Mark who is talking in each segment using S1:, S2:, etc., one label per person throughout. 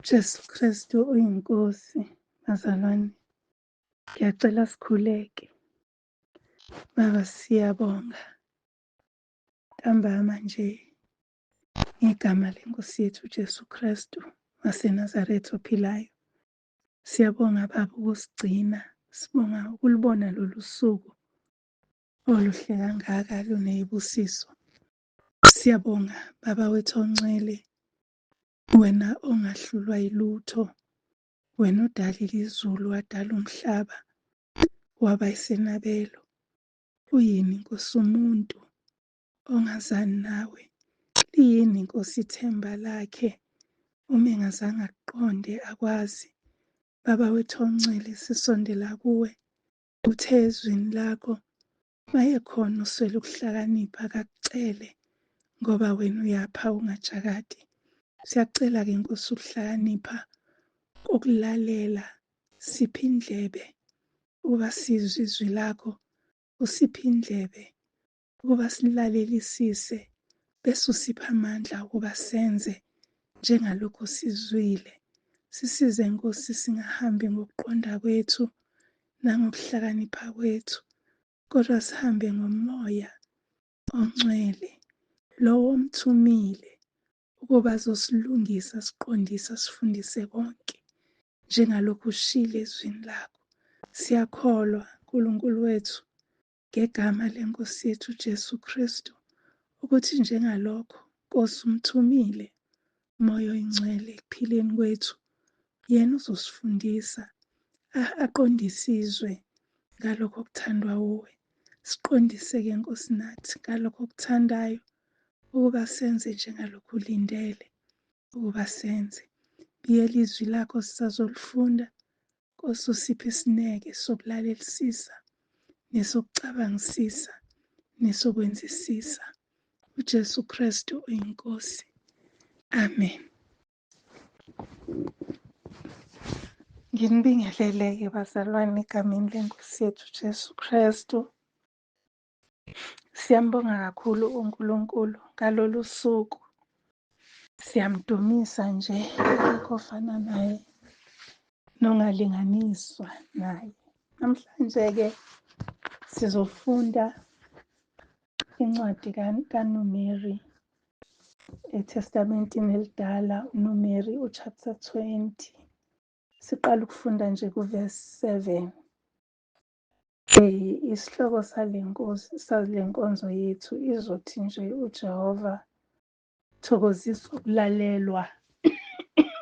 S1: Jesu Kristu uyiNkosi, bazalwane. Ngiyacela sikhuleke. Baba, siyabonga ntambama nje ngegama leNkosi yethu uJesu Kristu waseNazaretha ophilayo. Siyabonga Baba ukusigcina, sibonga ukulibona lolu suku oluhle kangaka lunezibusiso. Siyabonga Baba wethu ongcwele, wena ongahlulwa yilutho, wena odalile izulu wadala umhlaba waba isenabelo. Uyini Nkosi umuntu ongazani nawe? Liyini Nkosi ithemba lakhe uma engazange akuqonde akwazi? Baba wethu ongcwele, sisondela kuwe, uthe ezwini lakho mayekhona uswele ukuhlakanipha akakucele ngoba wena uyapha ungajakadi. Siyacela-ke Nkosi ukuhlakanipha kokulalela, siphe indlebe ukuba sizwe izwi lakho, usiphe indlebe ukuba silalelisise, bese usipha amandla ukuba senze njengalokhu sizwile. Sisize Nkosi singahambi ngokuqonda kwethu nangokuhlakanipha kwethu, kodwa sihambe ngoMoya oNgcwele, lowo omthumile ukuba azosilungisa, siqondise, sifundise konke njengalokhu ushilo ezwini lakho. Siyakholwa Nkulunkulu wethu ngegama leNkosi yethu uJesu Kristu ukuthi njengalokho Nkosi umthumile uMoya oyiNgcwele ekuphileni kwethu, yena uzosifundisa aqondise izwe ngalokho okuthandwa wuwe. Siqondise-ke Nkosi nathi ngalokho okuthandayo ukuba senze njengalokhu ulindele ukuba senze. Biyela izwi lakho sisazolifunda. Nkosi usiphe isineke sokulalelisisa nesokucabangisisa nesokwenzisisa. UJesu Kristu uyiNkosi. Amen. Nginibingelele-ke bazalwane egameni leNkosi yethu Jesu Kristu. Siyambonga kakhulu uNkulunkulu ngalolu suku. Siyamdumisa nje, akekho ofana naye nongalinganiswa naye. Namhlanje-ke sizofunda incwadi kaNumeri eTestamentini elidala, uNumeri uchapter 20. Siqala ukufunda nje kuverse 7. Isihloko sale nkosi sale nkonzo yethu izothi nje uJehova thokoziswa ukulalelwa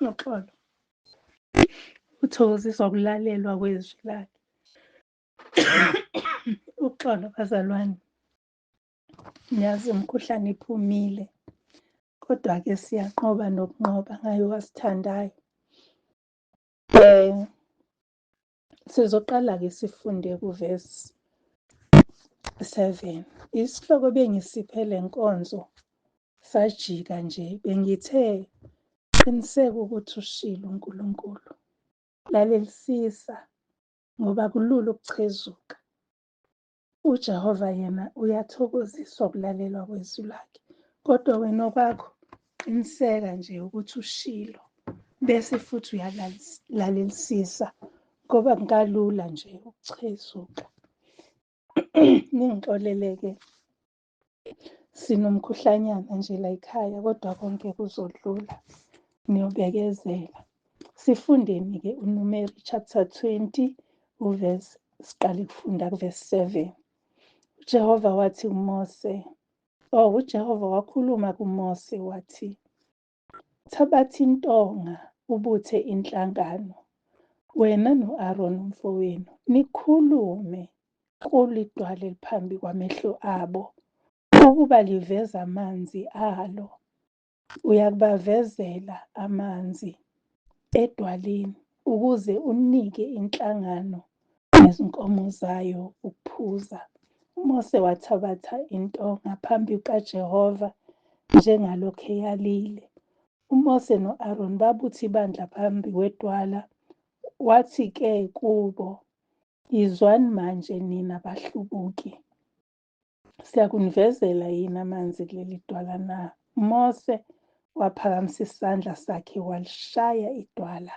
S1: uxolo. Uthokoziswa ukulalelwa kwezwi lakhe. Uxolo bazalwane. Niyazi umkhuhlane iphumile. Kodwa-ke siyanqoba nokunqoba ngaye owasithandayo. Sizoqala-ke sifunde kuvesi 7. Isihloko bengisiphe le nkonzo sajika nje, bengithe qiniseka ukuthi ushilo uNkulunkulu. Lalelisisa ngoba kulula ukuchezuka. UJehova yena uyathokoziswa ukulalelwa kwezwi lakhe. Kodwa wena okwakho qiniseka nje ukuthi ushilo bese futhi uyalalelisisa ngoba kungalula nje ukuchezuka. Ningixolele-ke, sinomkhuhlanyana nje la ekhaya kodwa konke kuzodlula, niyobekezela. Sifundeni-ke uNumeri chapter 20 uverse, siqale ukufunda kuverse 7. UJehova wathi kuMose, oh uJehova wakhuluma kuMose wathi, thabatha intonga ubuthe inhlangano, wena no-Aroni umfowenu, nikhulume kulo idwala eliphambi kwamehlo abo, ukuba liveze amanzi alo. Uyakubavezela amanzi edwaleni ukuze unike inhlangano nezinkomo zayo ukuphuza. UMose wathabatha intonga phambi kukaJehova njengalokhu eyalile. UMose no-Aroni babutha ibandla phambi kwedwala. Wathi-ke kubo, yizwani manje nina bahlubuki, siyakunivezela yini amanzi kuleli dwala na? Mose Waphakamisa isandla sakhe walishaya idwala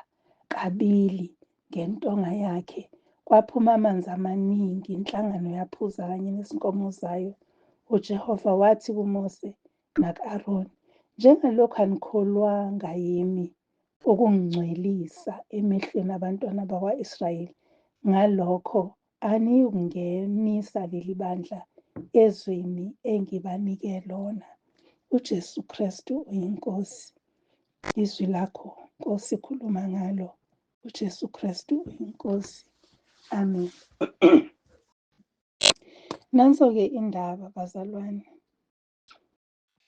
S1: kabili ngentonga yakhe. Kwaphuma amanzi amaningi, inhlangano yaphuza kanye nezinkomo zayo. UJehova wathi kuMose naku-Aroni, njengalokhu anikholwanga yimi ukungingcwelisa emehlweni abantwana bakwa-Israyeli, ngalokho aniyikungenisa leli bandla ezweni engibanike lona. UJesu Kristu uyiNkosi. Izwi lakho, Nkosi, khuluma ngalo. UJesu Kristu uyiNkosi. Amen. Nanso-ke indaba bazalwane.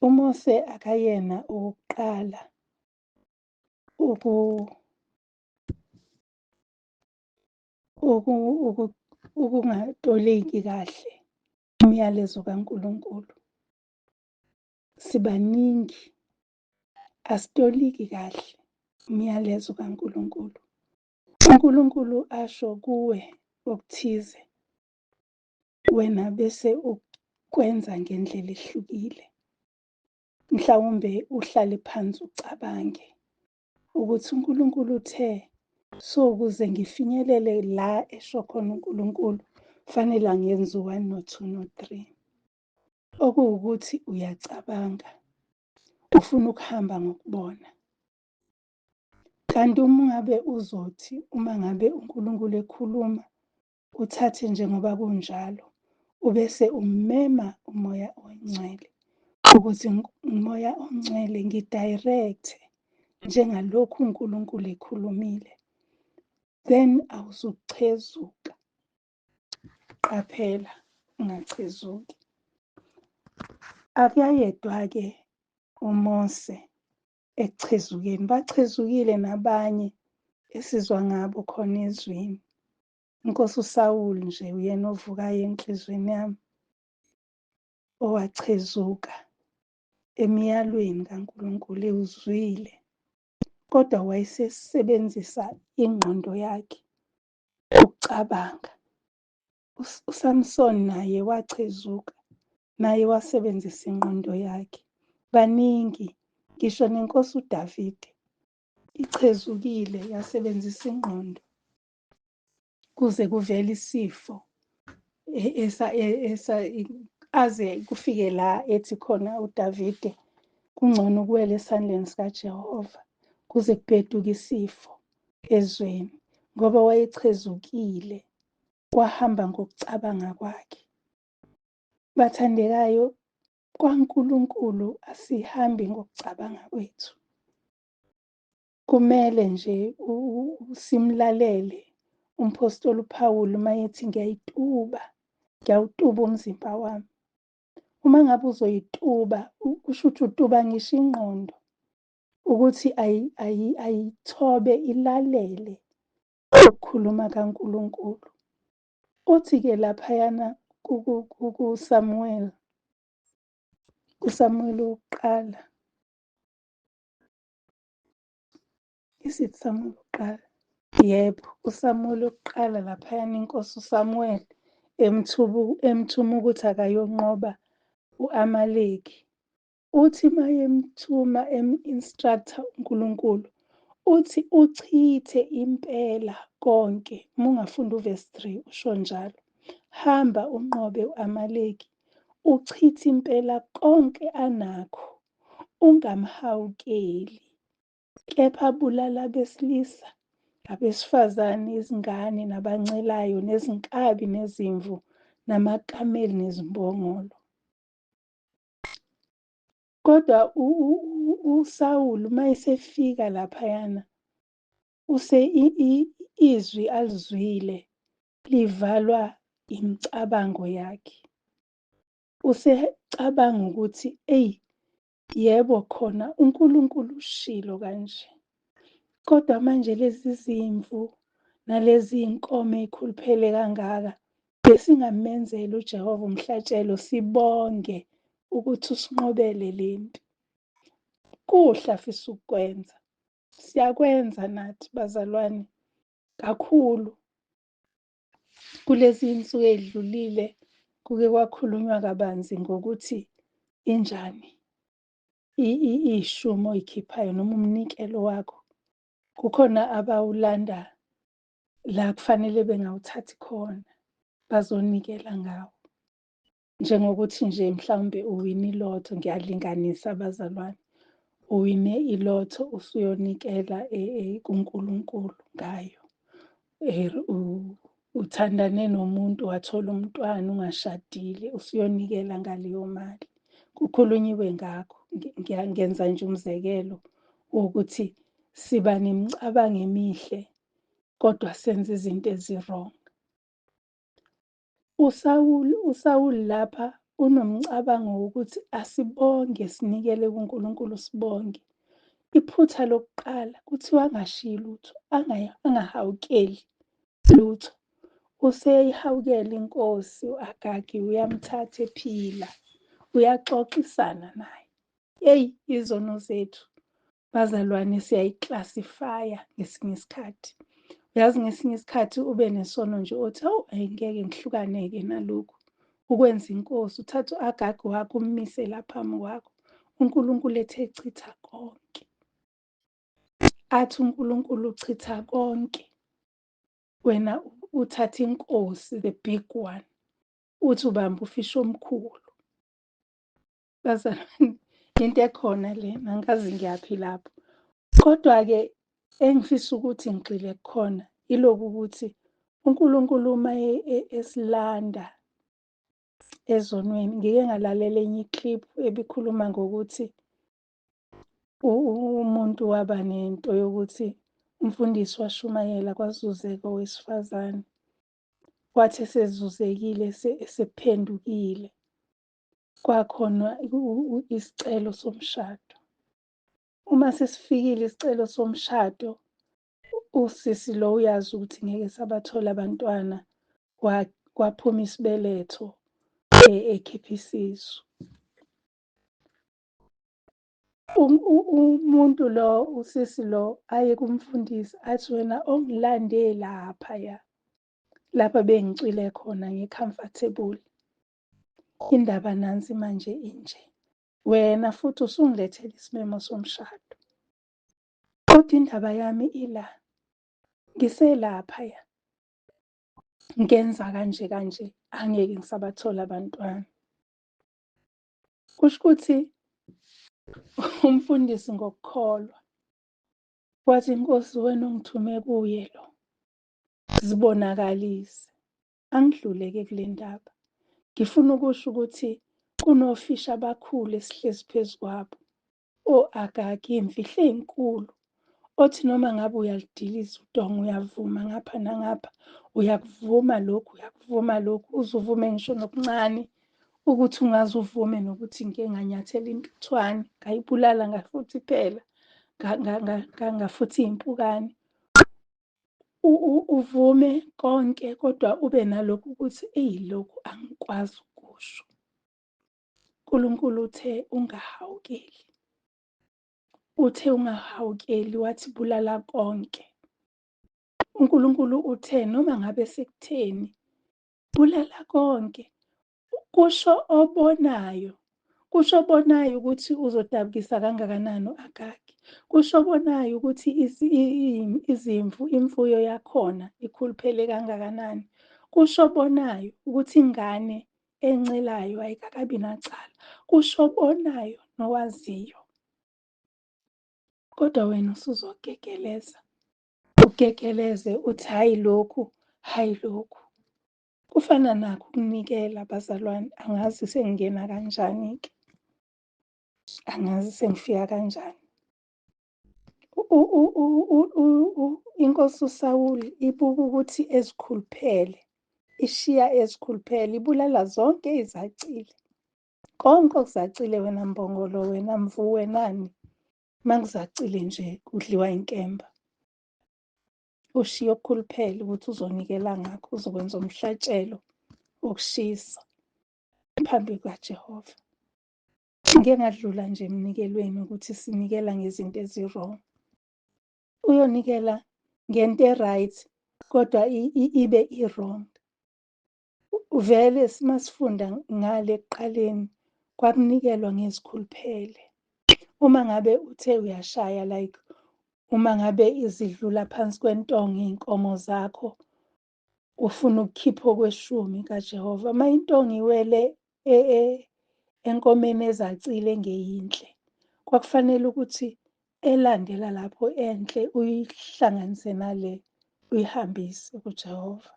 S1: UMose akayena owokuqala ukungatoliki kahle umyalezo kaNkulunkulu. Sibaningi asitoliki kahle umyalezo kaNkulunkulu. UNkulunkulu asho kuwe okuthize, wena bese ukwenza ngendlela ehlukile. Mhlawumbe uhlale phansi ucabange ukuthi uNkulunkulu uthe, so ukuze ngifinyelele la esho khona uNkulunkulu, fanele angenze u-one no-two no-three. Okuwukuthi uyacabanga, ufuna ukuhamba ngokubona. Kanti uma ngabe uzothi uma ngabe uNkulunkulu ekhuluma, uthathe njengoba kunjalo, ubese ummema uMoya oNgcwele ukuthi uMoya oNgcwele ngidirecte njengalokhu uNkulunkulu ekhulumile, then awuzukuchezuka. Qaphela ungachezuki. Akayedwa-ke uMose ekuchezukeni, bachezukile nabanye esizwa ngabo khona ezweni. Inkosi uSawuli nje uyena ovukayo enhliziyweni yami, owachezuka emiyalweni kaNkulunkulu ewuzwile, kodwa wayesesebenzisa ingqondo yakhe ukucabanga. USamson naye wachezuka, naye wasebenzisa ingqondo yakhe. Baningi, ngisho nenkosi uDavide ichezukile yasebenzisa ingqondo kuze kuvele isifo aze kufike la ethi khona uDavide kungcono ukuwela esandleni sikaJehova kuze kubheduke isifo ezweni, ngoba wayechezukile, wahamba ngokucabanga kwakhe. Bathandekayo, kwaNkulunkulu asihambi ngokucabanga kwethu. Kumele nje simlalele umpostoli uPawulu uma ethi ngiyayituba, ngiyawutuba umzimba wami. Uma ngabe uzoyituba, kusho ukuthi utuba ngisho ingqondo ukuthi ayithobe ilalele ukukhuluma kaNkulunkulu. Uthi-ke laphayana kuSamuel, kuSamuel wokuqala, is it Samuel wokuqala? Yebo, uSamuel wokuqala laphayana inkosi uSamuel emthuma ukuthi akayonqoba u-Amaleki. Uthi mayemthuma em-instructor uNkulunkulu, uthi uchithe impela konke. Uma ungafunda uvesi 3 usho njalo. Hamba unqobe u-Amaleki, uchithe impela konke anakho, ungamhawukeli. Kepha bulala abesilisa, abesifazane, izingane, nabancelayo, nezinkabi, nezimvu, namakameli, nezimbongolo. Kodwa uSawulu uma esefika laphayana, use izwi alizwile livalwa imicabango yakhe. Usecabanga ukuthi eyi, yebo khona uNkulunkulu ushilo kanje, kodwa manje lezi zimvu nalezi iy'nkomo ey'khuluphele kangaka besingamenzela uJehova umhlatshelo sibonge ukuthi usinqobele le mpi. Kuhle afisa ukukwenza, siyakwenza nathi bazalwane kakhulu. Kulezi insuku ey'dlulile kuke kwakhulunywa kabanzi ngokuthi injani Ishumi oyikhiphayo noma umnikelo wakho, kukhona abawulanda la kufanele bengawuthathi khona, bazonikela ngawo. Njengokuthi nje mhlawumbe uwine ilotho, ngiyalinganisa bazalwane, uwine ilotho usuyonikela kuNkulunkulu ngayo. Uthandane nomuntu wathola umntwana ungashadile, usuyonikela ngaleyo mali. Kukhulunyiwe ngakho, ngenza nje umzekelo wokuthi siba nemicabango emihle kodwa senze izinto ezi-wrong. USawuli lapha unomcabango wokuthi asibonge, sinikele kuNkulunkulu sibonge. Iphutha lokuqala kuthiwa angashiyi lutho, angahawukeli lutho. Useyihawukela inkosi u-Agagi, uyamthatha ephila, uyaxoxisana naye. Eyi, izono zethu bazalwane siyayi-classify-a ngesinye isikhathi. Uyazi ngesinye isikhathi ube nesono nje othi hawu ngeke ngihlukane-ke nalokhu. Ukwenza inkosi, uthathe u-Agagi wakho ummise lapha phambi kwakho. uNkulunkulu ethe chitha konke. Athi uNkulunkulu uchitha konke. Wena uthatha inkosi, the big one, uthi ubamba ufishi omkhulu. Bazalwane, into ekhona lena, angikaze ngiyaphi lapho. Kodwa-ke engifisa ukuthi ngigxile kukhona iloku ukuthi uNkulunkulu uma esilanda ezonweni, ngike ngalalela enye i-clip ebikhuluma ngokuthi umuntu waba nento yokuthi umfundisi washumayela kwazuzeka owesifazane, wathi esezuzekile esephendukile, kwakhona isicelo somshado. Uma sesifikile isicelo somshado, usisi lo uyazi ukuthi ngeke sabathola abantwana, kwaphuma isibeletho ekhipha isisu. Umuntu lo, usisi lo, aye kumfundisi athi wena ongilande laphaya, lapha bengicwile khona ngi-comfortable. Indaba nansi manje inje. Wena futhi usungilethele isimemo somshado. Kodwa indaba yami ila. Ngiselaphaya. Ngenza kanje kanje, angeke ngisabathola abantwana. Kusho ukuthi umfundisi ngokukholwa wathi Nkosi wena ongithume kuye lo, zibonakalise. Angidluleke kule ndaba. Ngifuna ukusho ukuthi kunofishi abakhulu esihlezi phezu kwabo, o-Agagi, iy'mfihlo ey'nkulu, othi noma ngabe uyalidiliza udonga, uyavuma ngapha nangapha, uyakuvuma lokhu, uyakuvuma lokhu, uze uvume ngisho nokuncane, ukuthi ungaze uvume nokuthi ngike nganyathela intuthwane, ngayibulala ngafuthi phela, ngafuthi iy'mpukane. Uvume konke kodwa ube nalokhu ukuthi eyi lokhu angikwazi ukusho. uNkulunkulu uthe ungahawukeli. Uthe ungahawukeli wathi bulala konke. uNkulunkulu uthe noma ngabe sekutheni bulala konke. Kusho obonayo, kusho obonayo ukuthi uzodabukisa kangakanani u-Agagi. Kusho obonayo ukuthi izimvu, imfuyo yakhona ikhuluphele kangakanani. Kusho obonayo ukuthi ingane encelayo ayikakabi nacala. Kusho obonayo nowaziyo. Kodwa wena usuzogegeleza, ugegeleze uthi hhayi lokhu, hhayi lokhu. Kufana nakho ukunikela bazalwane, angazi sengingena kanjani-ke, angazi sengifika kanjani. Inkosi uSawuli ibuka ukuthi ezikhuluphele, ishiya ezikhuluphele, ibulala zonke izacile. Konke okuzacile wena mbongolo, wena mvu, wenani, makuzacile nje kudliwa inkemba. Ushiye okukhuluphele ukuthi uzonikela ngakho, uzokwenza umhlatshelo wokushisa phambi kukaJehova. Ngike ngadlula nje emnikelweni ukuthi sinikela ngezinto ezi-wrong. Uyonikela ngento e-right kodwa ibe i-wrong. Vele masifunda ngale ekuqaleni kwakunikelwa ngezikhuluphele. Uma ngabe uthe uyashaya, like uma ngabe izidlula phansi kwentonga iy'nkomo zakho, ufuna ukukhipha okweshumi kaJehova. Uma intonga iwele enkomeni ezacile engeyinhle, kwakufanele ukuthi elandela lapho enhle uyihlanganise nale, uyihambise kuJehova.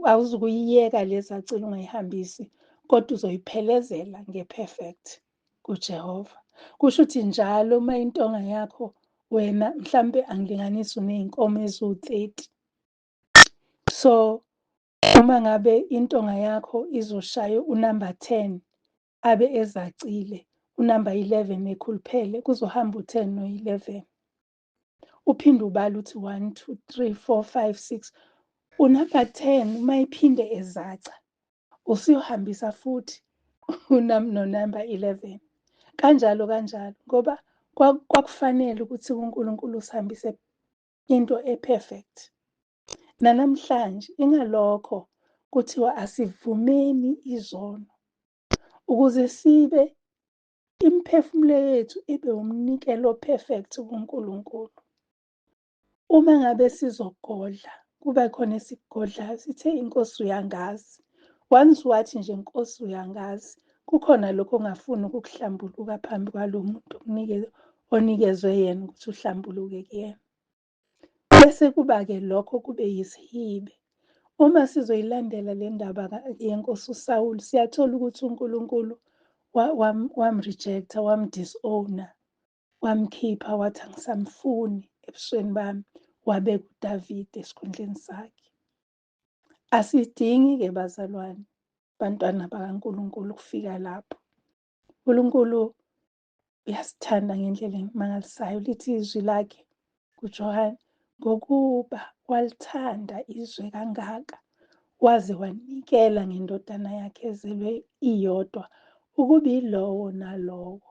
S1: Awuzukuyiyeka le zacile ungayihambisi, kodwa uzoyiphelezela nge-perfect kuJehova. Kusho ukuthi njalo uma intonga yakho wena, mhlampe angilinganisi, uney'nkomo eziwu-30. So uma ngabe intonga yakho izoshaya unumber 10 abe ezacile, unumber 11 ekhuluphele, kuzohamba u-10 no-11. Uphinde ubale uthi 1 2 3 4 5 6, unumber 10 uma iphinde ezaca, usuyohambisa futhi no-number 11, kanjalo kanjalo, ngoba kwakufanele ukuthi uNkulunkulu usihambise into e-perfect. Nanamhlanje ingalokho kuthiwa asivumeni izono ukuze sibe imiphefumulo yethu ibe umnikelo perfect kuNkulunkulu. Uma ngabe sizogodla, kuba khona esikugodlayo, sithe inkosi uyangazi. Once wathi nje inkosi uyangazi, kukhona lokho ongafuni ukukuhlambuluka phambi kwalo muntu onikezwe yena ukuthi uhlambuluke kuyena. Bese kuba-ke lokho kube yisihibe. Uma sizoyilandela le ndaba yenkosi uSawuli, siyathola ukuthi uNkulunkulu wam-reject-a, wam-disown-a, wamkhipha, wathi angisamfuni ebusweni bami, wabeka uDavide esikhundleni sakhe. Asidingi-ke bazalwane, bantwana bakaNkulunkulu, ukufika lapho. uNkulunkulu uyasithanda ngendlela emangalisayo. Lithi izwi lakhe kuJohane, ngokuba walithanda izwe kangaka, waze wanikela ngendodana yakhe ezelwe iyodwa, ukuba yilowo nalowo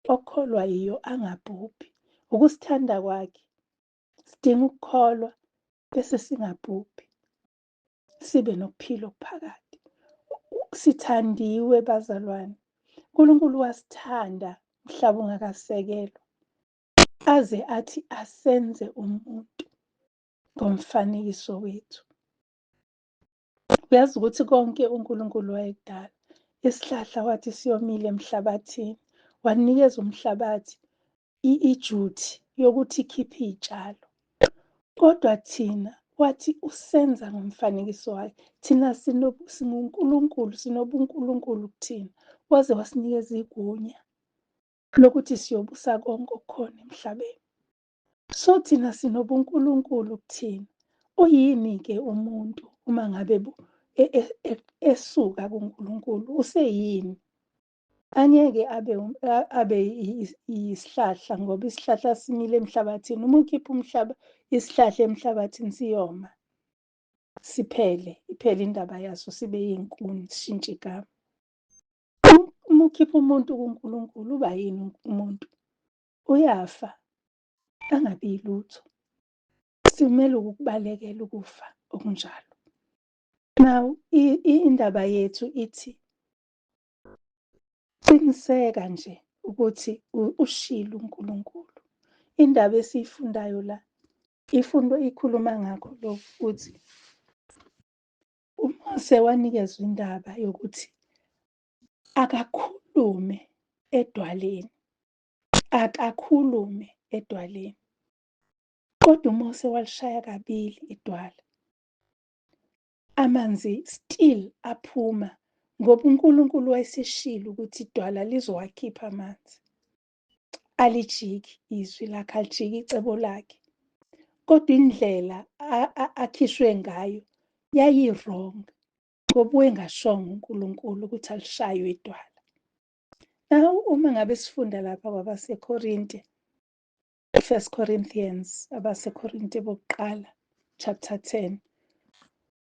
S1: okholwa yiyo angabhubhi. Ukusithanda kwakhe, sidinga ukukholwa bese singabhubhi, sibe nokuphila okuphakade. Sithandiwe bazalwane. uNkulunkulu wasithanda umhlaba ungakasekelwa, aze athi asenze umuntu ngomfanekiso wethu. Uyazi ukuthi konke uNkulunkulu wayekudala. Isihlahla wathi siyomile emhlabathini, wanikeza umhlabathi ijuthi yokuthi ikhiphe iy'tshalo. Kodwa thina wathi usenza ngomfanekiso wakhe. Thina singuNkulunkulu, sinobuNkulunkulu kuthina. Waze wasinikeza igunya lokuthi siyobusa konke okukhona emhlabeni. So thina sinobuNkulunkulu kuthina. Uyini-ke umuntu uma ngabe esuka kuNkulunkulu? Useyini? Angeke abe isihlahla, ngoba isihlahla simile emhlabathini. Uma ukhipha umhlaba, isihlahla emhlabathini siyoma, siphele, iphele indaba yaso, sibe yinkuni, sishintshe igama. Uma ukhipha umuntu kuNkulunkulu, uba yini umuntu? Uyafa, angabi yilutho. Simele ukukubalekela ukufa okunjalo. Now indaba yethu ithi qiniseka nje ukuthi ushilo uNkulunkulu. Indaba esiyifundayo la ifundo ikhuluma ngakho lokhu, ukuthi uMose wanikezwa indaba yokuthi akakhulume edwaleni, akakhulume edwaleni. Kodwa uMose walishaya kabili idwala, amanzi still aphuma, ngoba uNkulunkulu wayeseshilo ukuthi idwala lizowakhipha amanzi. Alijiki izwi lakhe, alijiki icebo lakhe, kodwa indlela akhishwe ngayo yayi-wrong, ngoba wayengashongo uNkulunkulu ukuthi alishaywe idwala. Now uma ngabe sifunda lapha kwabaseKorinte, First Corinthians, abaseKorinte bokuqala, chapter 10,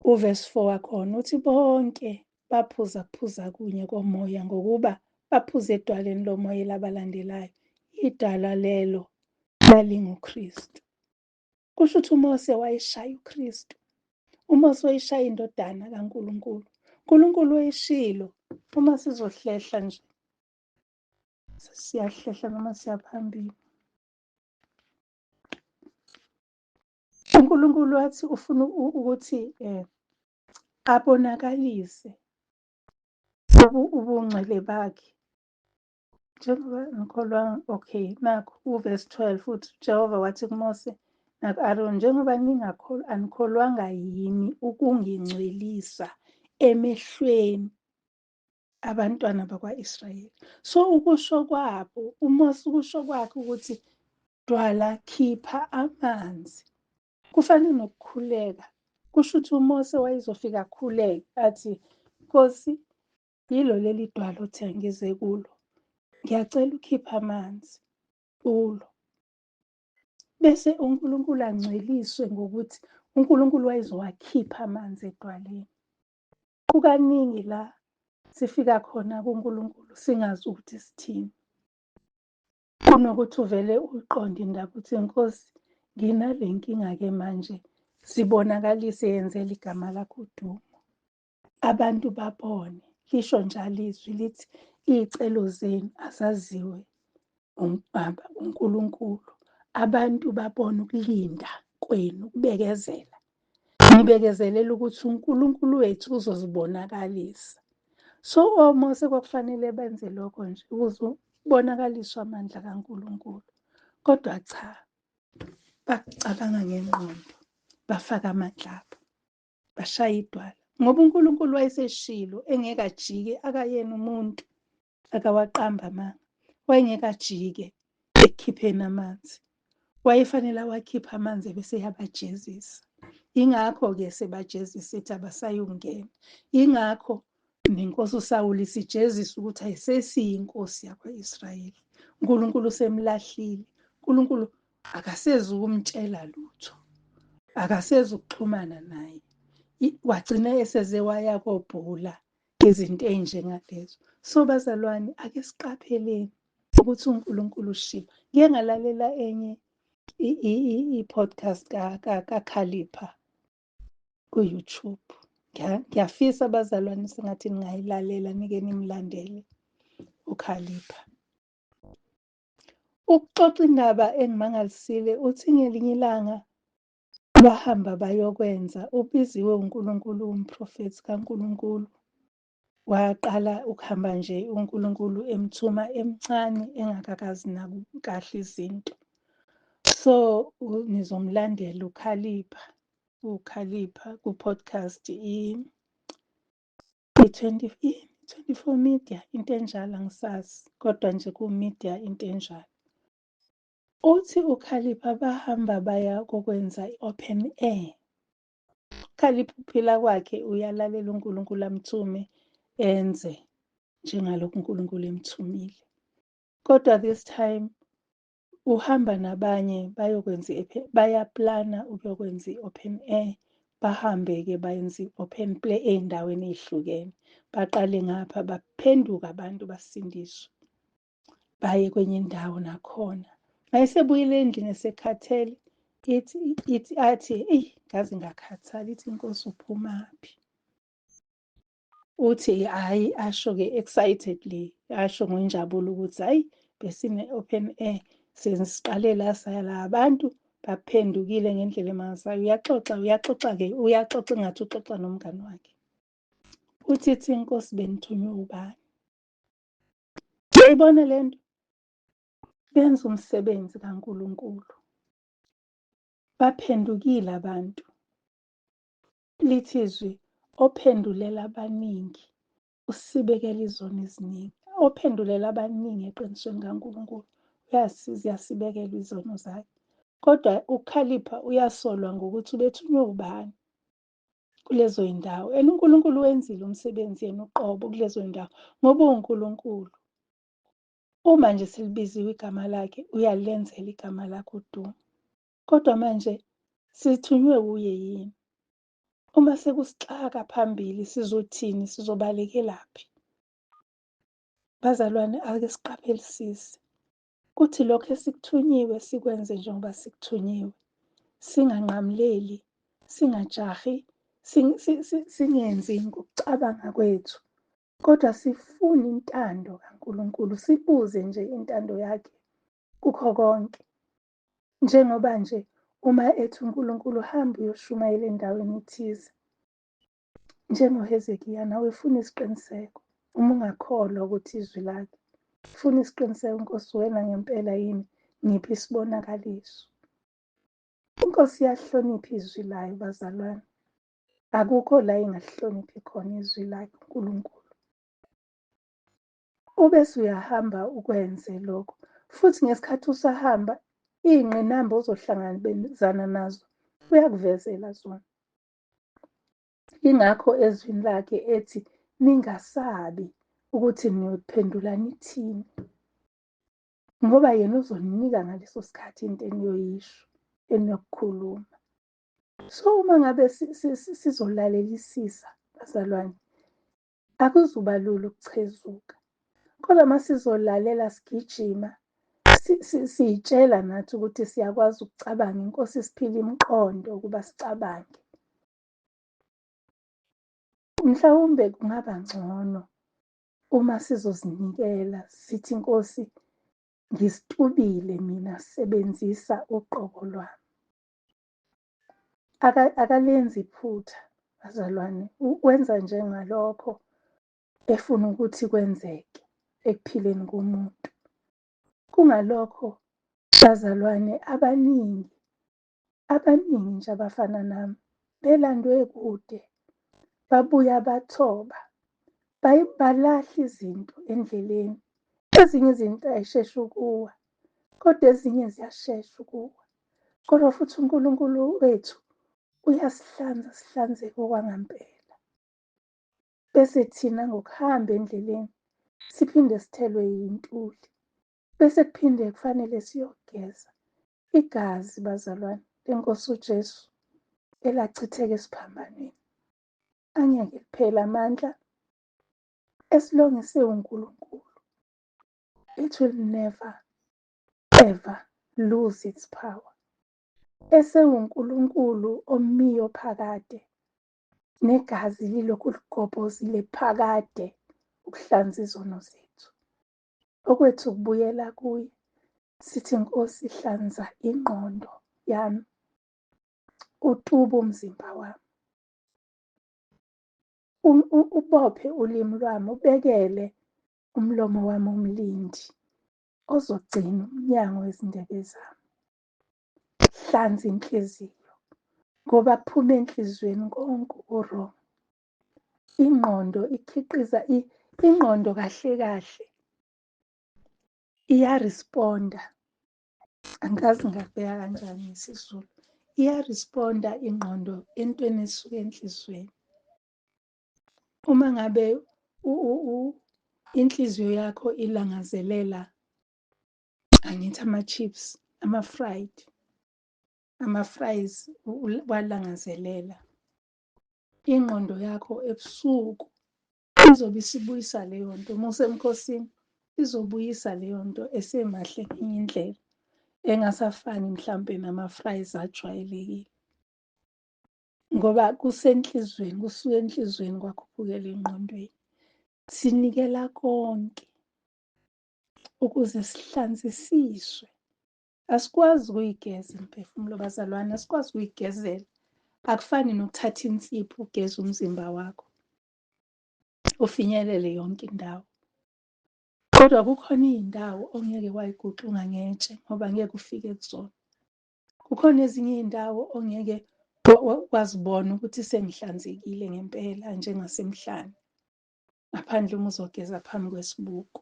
S1: uverse 4 wakhona uthi bonke baphuza kuphuza kunye komoya, ngokuba baphuza edwaleni lomoya elabalandelayo. Idwala lelo lalinguKristu. Kusho ukuthi uMose wayeshaya uKristu. UMose wayeshaya indodana kaNkulunkulu. uNkulunkulu wayeshilo, uma sizohlehla nje. Siyahlehla noma siyaphambili. uNkulunkulu wathi ufuna ukuthi abonakalise ubungcwele bakhe. Njengoba ngikholwa, okay, nakhu uvesi 12 uthi uJehova wathi kuMose naku-Aroni, njengoba ningakholwa, anikholwanga yini ukungingcwelisa emehlweni abantwana bakwa-Israyeli. So ukusho kwabo, uMose ukusho kwakhe ukuthi dwala khipha amanzi. Kufana nokukhuleka. Kusho ukuthi uMose wayezofika akhuleke athi, Nkosi, yilo leli dwala othi angize kulo. Ngiyacela ukhiphe amanzi kulo. Bese uNkulunkulu angcweliswe ngokuthi uNkulunkulu wayezowakhipha amanzi edwaleni. Kukaningi la sifika khona kuNkulunkulu singazi ukuthi sithini. Kunokuthi uvele uyiqonde indaba uthi Nkosi nginale nkinga-ke manje sibonakalise yenzela igama lakho udumo. Abantu babone, lisho njalo izwi lithi iy'celo zenu azaziwe uBaba uNkulunkulu. Abantu babone ukulinda kwenu, ukubekezela. Nibekezelela ukuthi uNkulunkulu wethu uzozibonakalisa. So oMose kwakufanele benze lokho nje ukuze kubonakaliswe amandla kaNkulunkulu. Kodwa cha, bakucabanga ngengqondo, bafaka amandla abo, bashaya idwala. Ngoba uNkulunkulu wayeseshilo engeke ajike, akayena umuntu, akawaqamba amanga. Wayengeke ajike ekukhipheni amanzi. Wayefanele awakhiphe amanzi ebese eyabajezisa. Yingakho-ke sebajezisa ethi abasayungena. Yingakho nenkosi uSawuli isijezisa ukuthi ayisesiyinkosi yakwa-Israyeli. uNkulunkulu usemlahlile. uNkulunkulu akasezi ukumtshela lutho. Akasezi ukuxhumana naye. Wagcina eseze waya kobhula izinto ey'njengalezo. So bazalwane ake siqapheleni ukuthi uNkulunkulu ushilo. Ngike ngalalela enye i-podcast kaKhalipha ku-YouTube. Ngiyafisa bazalwane sengathi ningayilalela nike nimlandele uKhalipha. Ukuxoxa indaba engimangalisile uthi ngelinye ilanga bahamba bayokwenza ubiziwe uNkulunkulu umprofethi kaNkulunkulu waqala ukuhamba nje uNkulunkulu emthuma emncane engakakazi kahle izinto. So nizomlandela uKhalipha, uKhalipha ku-podcast i-24 Media into enjalo angisazi kodwa nje ku-media into enjalo. Uthi uKhalipha bahamba baya kokwenza i-open air. UKhalipha ukuphila kwakhe uyalalela uNkulunkulu amthume enze njengalokhu uNkulunkulu emthumile. Kodwa this time uhamba nabanye bayokwenza bayaplana ukuyokwenza i-open air, bahambe-ke bayenze i-open play ey'ndaweni ey'hlukene. Baqale ngapha baphenduka abantu basindiswe. Baye kwenye indawo nakhona. Mayesebuyile endlini esekhathele ithi ithi athi eyi ngaze ngakhathala ithi inkosi uphumaphi. Uthi hhayi asho-ke excitedly asho ngenjabulo ukuthi hhayi besine-open air sesiqale la saya la abantu baphendukile ngendlela emangalisayo. Uyaxoxa uyaxoxa-ke uyaxoxa engathi uxoxa nomngani wakhe. Uthi ithi inkosi benithunywe ubani? Uyayibona le nto? Benza umsebenzi kaNkulunkulu. Baphendukile abantu. Lithi izwi ophendulela abaningi usibekela izono eziningi. Ophendulela abaningi eqinisweni kaNkulunkulu uyasiza uyasibekela izono zakhe. Kodwa uKhalipha uyasolwa ngokuthi ubethunywe ubani kulezo y'ndawo. And uNkulunkulu wenzile umsebenzi yena uqobo kulezo y'ndawo ngoba uwuNkulunkulu. Uma nje selibiziwe igama lakhe uyalenzela igama lakhe udumo. Kodwa manje sithunywe wuye yini? Uma sekusixaka phambili sizothini? Sizobalekelaphi? Bazalwane ake siqaphelisise. Kuthi lokho esikuthunyiwe sikwenze njengoba sikuthunyiwe. Singanqamuleli, singajahi, singenzi ngokucabanga kwethu. Kodwa sifune intando kaNkulunkulu, sibuze nje intando yakhe kukho konke. Njengoba nje uma ethi uNkulunkulu hamba uyoshumayela endaweni ethize, njengoHezekiya nawe funa isiqiniseko uma ungakholwa ukuthi izwi lakhe, funa isiqiniseko, Nkosi wena ngempela yini, ngiphi isibonakaliso. Inkosi iyahlonipha izwi layo bazalwane, akukho la ingahloniphi khona izwi lakhe uNkulunkulu. Ubese uyahamba ukwenze lokho, futhi ngesikhathi usahamba iy'ngqinamba ozohlangabezana nazo uyakuvezela zona. Ingakho ezwini lakhe ethi ningasabi ukuthi niyophendula nithini, ngoba yena uzoninika ngaleso sikhathi into eniyoyisho, eniyokukhuluma. So uma ngabe sizolalelisisa bazalwane, akuzuba lula ukuchezuka. Kodwa uma sizolalela sigijima, siy'tshela nathi ukuthi siyakwazi ukucabanga, iNkosi isiphile imiqondo ukuba sicabange. Mhlawumbe kungaba ngcono uma sizozinikela sithi Nkosi ngisitubile mina, sebenzisa uqobo lwami. Akalenzi iphutha bazalwane, wenza njengalokho efuna ukuthi kwenzeke ekuphileni komuntu. Kungalokho bazalwane abaningi, abaningi nje abafana nami belandwe kude, babuya bathoba, balahla izinto endleleni. Ezinye izinto ay'sheshi ukuwa, kodwa ezinye ziyashesha ukuwa. Kodwa futhi uNkulunkulu wethu uyasihlanza, sihlanzeke okwangampela. Bese thina ngokuhamba endleleni siphinde sithelwe yintuli, bese kuphinde kufanele siyogeza igazi bazalwane lenkosi uJesu elachitheka esiphambanweni. Angeke liphele amandla as long esewuNkulunkulu. It will never ever lose its power. EsewuNkulunkulu omiyo phakade, negazi lilokhu ligobhozile phakade ukuhlanza izono zethu. Okwethu ukubuyela kuye sithi Nkosi hlanza ingqondo yami, utube umzimba wami, ubophe ulimi lwami, ubekele umlomo wami umlindi ozogcina umnyango wezindebe zami. Hlanza inhliziyo, ngoba kuphuma enhliziyweni konke oku-wrong. Ingqondo ikhiqiza ingqondo kahle kahle iyaresponda. Angazi ngingakubeka kanjani ngesiZulu. Iyaresponda ingqondo entweni esuka enhliziyweni. Uma ngabe inhliziyo yakho ilangazelela, angithi ama-chips, ama-fried, ama-fries walangazelela, ingqondo yakho ebusuku izobe isibuyisa leyo nto. Uma usemkhosini izobuyisa leyo nto esemahle ngenye indlela engasafani mhlampe nama-fries ajwayelekile, ngoba kusenhlizweni, kusuka enhlizweni kwakhuphukela engqondweni. Sinikela konke ukuze sihlanzisiswe. Asikwazi ukuyigeza imiphefumulo bazalwane, asikwazi ukuyigezela. Akufani nokuthatha insipho ugeze umzimba wakho ufinyelele yonke indawo. Kodwa kukhona iy'ndawo ongeke wayiguxunga ngetshe ngoba ngeke ufike kuzona. Kukhona ezinye iy'ndawo ongeke wazibona ukuthi sengihlanzekile ngempela njengasemhlane, ngaphandle uma uzogeza phambi kwesibuko.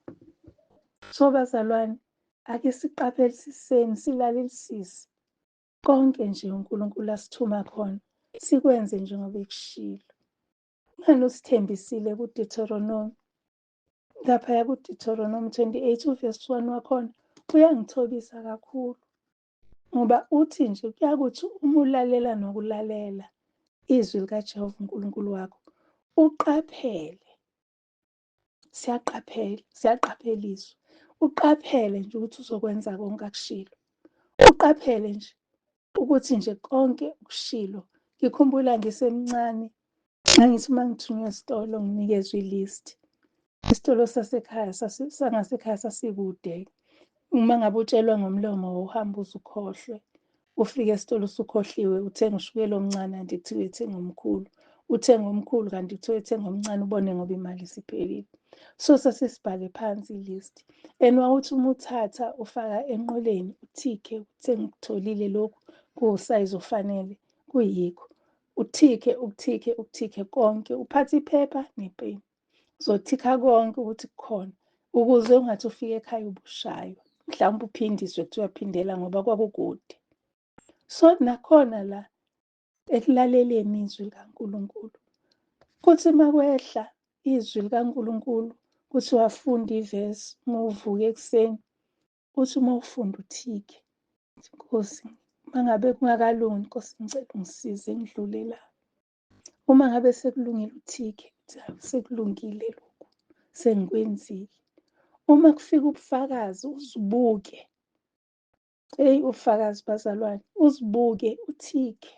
S1: So bazalwane, ake siqaphelisiseni, silalelisise konke nje uNkulunkulu asithuma khona, sikwenze njengoba ekushilo. Ngani usithembisile kuDeuteronomy, laphaya kuDeuteronomy 28 uvesi 1 wakhona uyangithobisa kakhulu, ngoba uthi nje kuyakuthi uma ulalela nokulalela izwi likaJehova uNkulunkulu wakho, uqaphele. Siyaqaphela, siyaqapheliswa. Uqaphele nje ukuthi uzokwenza konke akushilo. Uqaphele nje ukuthi nje konke ukushilo. Ngikhumbula ngisemncane, ngangithi uma ngithunywa esitolo nginikezwe i-list. Isitolo sasekhaya sangasekhaya sasikude. Uma ngabe utshelwa ngomlomo wawuhamba uze ukhohlwe. Ufike esitolo usukhohliwe, uthenga ushukela omncane kanti kuthiwe thenga omkhulu. Uthenga omkhulu kanti kuthiwe thenga omncane, ubone ngoba imali isiphelile. So sasesibhale phansi i-list. And wawuthi uma uthatha ufaka enqoleni uthikhe ukuthi sengikutholile lokhu kuwusayizi ofanele kuyikho. Uthikhe, ukuthikhe, ukuthikhe konke, uphathe iphepha nepeni. Uzothikha konke ukuthi kukhona ukuze ungathi ufike ekhaya ubushaywa. Mhlawumbe uphindiswe kuthiwa phindela ngoba kwakukude. So nakhona la ekulaleleni izwi likaNkulunkulu. Kuthi uma kwehla izwi likaNkulunkulu kuthiwa funda ivesi uma uvuka ekuseni, uthi uma ufunda uthike. Nkosi, uma ngabe kungakalungi, Nkosi ngicela ungisize ngidlule la. Uma ngabe sekulungile uthike, uthi hawu sekulungile lokhu, sengikwenzile. Uma kufika ubufakazi uzibuke. Eyi ubufakazi bazalwane, uzibuke uthike.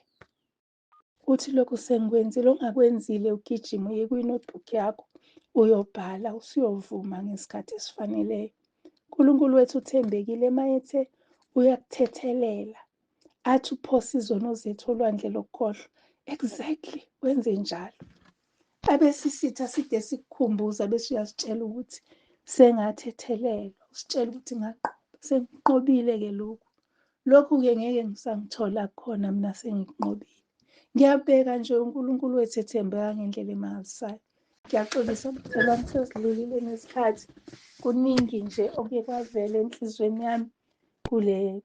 S1: Uthi lokhu sengikwenzile, ongakwenzile ugijime uye kwi-notebook yakho uyobhala usuyovuma ngesikhathi esifaneleyo. uNkulunkulu wethu uthembekile mayethe uyakuthethelela athi uphose izono zethu olwandle lokukhohlwa. Exactly, wenze njalo. Abesisitha side sikukhumbuza bese uyasitshela ukuthi sengathethelelwa, usitshela ukuthi ngaqoba, sengiqobile-ke lokhu. Lokhu-ke ngeke ngisangithola khona mina sengikunqobile. Ngiyabheka nje uNkulunkulu wethu ethembeka ngendlela emangalisayo. Ngiyaxolisa bazalwane, sesidlulile nesikhathi. Kuningi nje okuye kwavela enhliziyweni yami kule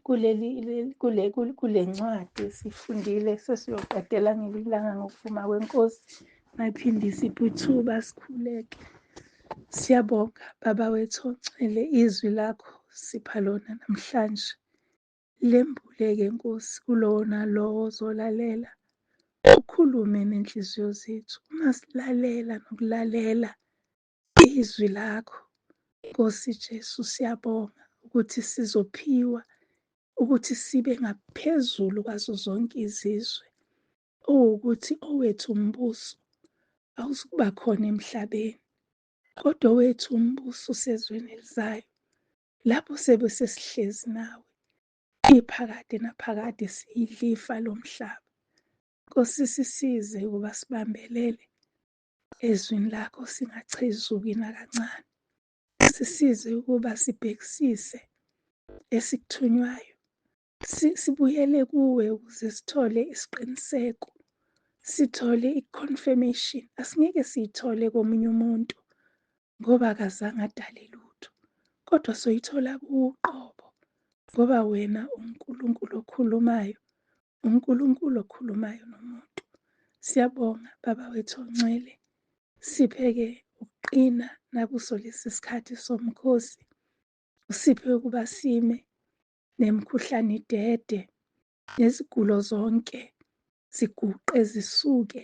S1: kuleli kule kule ncwadi esifundile sesiyoqedela ngelinye ilanga ngokuvuma kweNkosi. Mayiphinde isiphe ithuba sikhuleke. Siyabonga Baba wethu ongcwele, izwi lakho sipha lona namhlanje. Lembuleke Nkosi kulowo nalowo ozolalela. Ukhulume nenhliziyo zethu. Uma silalela nokulalela izwi lakho Nkosi Jesu, siyabonga ukuthi sizophiwa ukuthi sibe ngaphezulu kwazo zonke izizwe. Owukuthi owethu umbuso awuzukuba khona emhlabeni, kodwa owethu umbuso usezweni elizayo, lapho sebe sesihlezi nawe iphakade naphakade siyilifa lomhlaba. Nkosi sisize ukuba sibambelele ezwini lakho singachezuki nakancane. Sisize ukuba sibhekisise esikuthunywayo, sibuyele kuwe ukuze sithole isiqiniseko, sithole i-confirmation. Asingeke siyithole komunye umuntu ngoba akazange adale lutho, kodwa soyithola kuwe uqobo ngoba wena uNkulunkulu okhulumayo, uNkulunkulu okhulumayo nomuntu. Siyabonga Baba wethu ongcwele, siphe-ke ukuqina nakuso lesi sikhathi somkhosi, usiphe ukuba sime nemikhuhlane idede, nezigulo zonke ziguqe zisuke,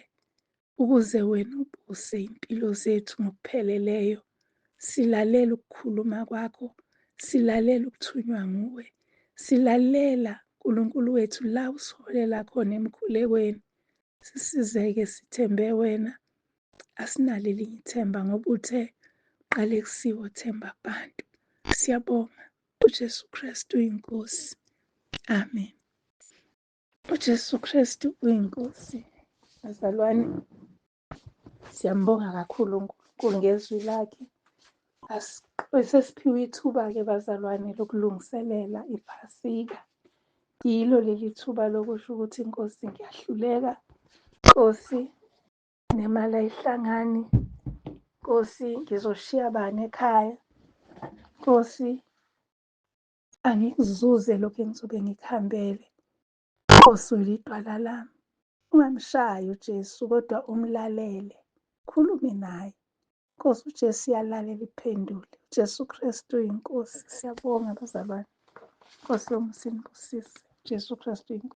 S1: ukuze wena ubuse impilo zethu ngokupheleleyo. Silalela ukukhuluma kwakho, silalela ukuthunywa nguwe, silalela uNkulunkulu wethu la usiholela khona emkhulekweni. Sisizeke sithembe wena, asinalo elinye ithemba ngoba uthe qalekisiwe themba abantu. Siyabonga uJesu Kristu uyinkosi. Amen. UJesu Kristu uyinkosi. Bazalwane, siyambonga kakhulu uNkulunkulu ngezwi lakhe. Sesiphiwe ithuba-ke bazalwane lokulungiselela iPhasika. Yilo leli thuba lokusho ukuthi Nkosi ngiyahluleka, Nkosi nemali ayihlangani, Nkosi ngizoshiya bani ekhaya, Nkosi angikuzuze lokhu engizobe ngikuhambele. Nkosi ulidwala lami. Ungamshayi uJesu kodwa umlalele, khulume naye. Nkosi uJesu uyalalela iphendule. uJesu Kristu uyinkosi. Siyabonga bazalwane. Nkosi yomusa inibusise. Jesu Kristu uyinkosi.